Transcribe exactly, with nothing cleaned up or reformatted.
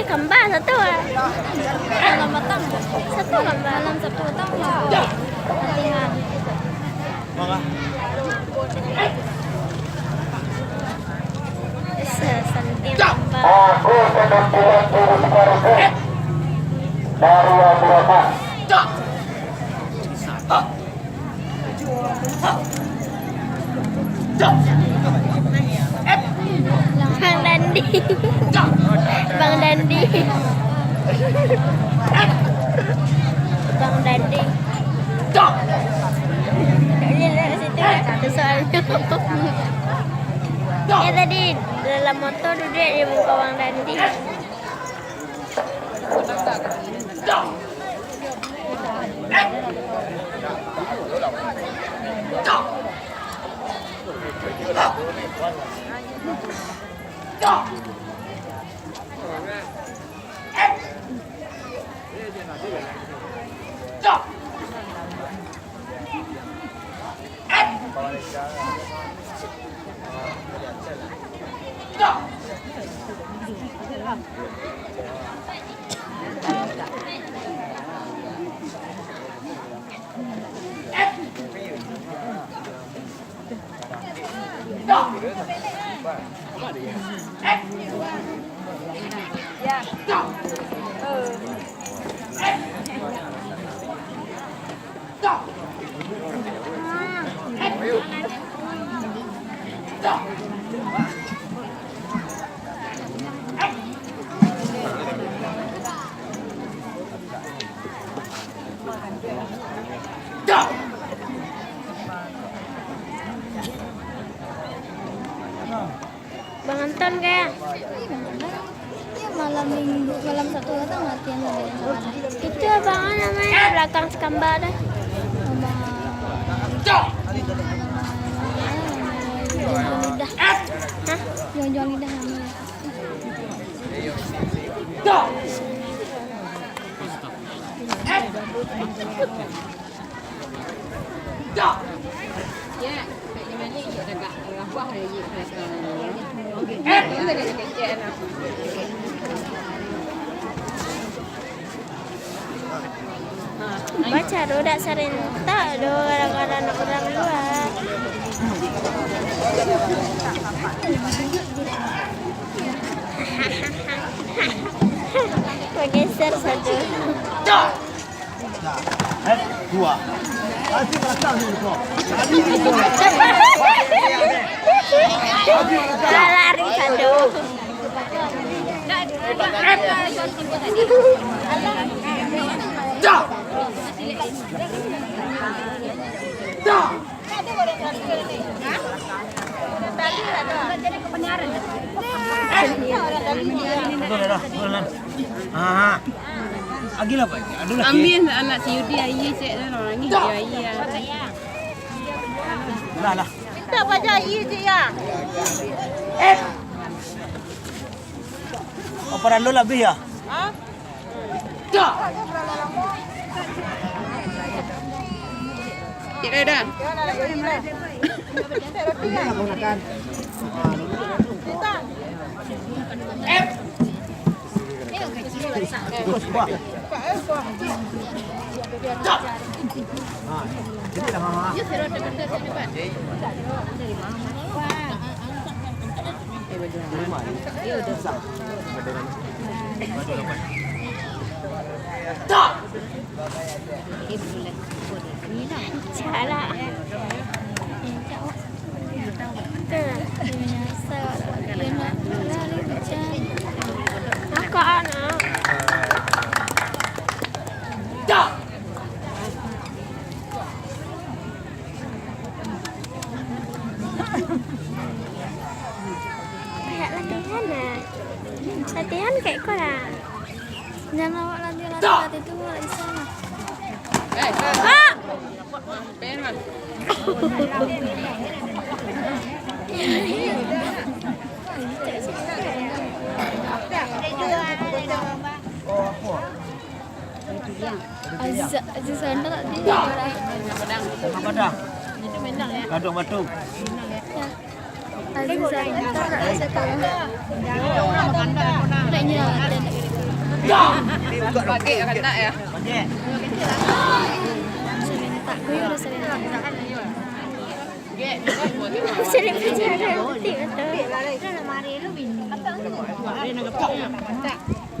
Kamba satu ah. Malam petang. Satu kamba. Malam Sabtu petang lah. Latihan. Sesanti kamba. Aku penampilan jurus partai dari Abdurrahman. Bang Dandi. Bang Dandi. Bang Dandi. Dia lihat situ, satu soalnya. Ya, tadi dalam motor duduk di muka Bang Dandi. Bang Anton kah? Iya, malam minggu, malam Sabtu datang latihan lagi. Itu abang namanya belakang si kamba dah. Abang. Jongjong lidah. Hah? Jongjong lidah namanya. Baca doh, dak sarentak doh, gara-gara anak urang lua. Bageser satu. Eh, dua. Lari satu. Betul, dah, betul, dah. Ah. Agilah, Pak. Aduh, lah. Ambil anak si Yudi, aia, cek, dah, orang ni, dia aia. Lah, lah. Minta baja aia, cek, ya. Eh. Operan lu lah, Bi, ya? Hah? Cek, dah, dah. Cara. Banyak latihan lah. Latihan kayak ko lah. Jangan awak latihan, latihan, latihan tu awak bisa lah. Eh, ah! Azak, Azak sana tak dia. Apa dah? Gadok batu. Ya. Azizan, tak nak rasa tu. Tak nak. Pakai kanak ya. Serentak. Kau udah serentak. Serentak jalan. Betul, betul.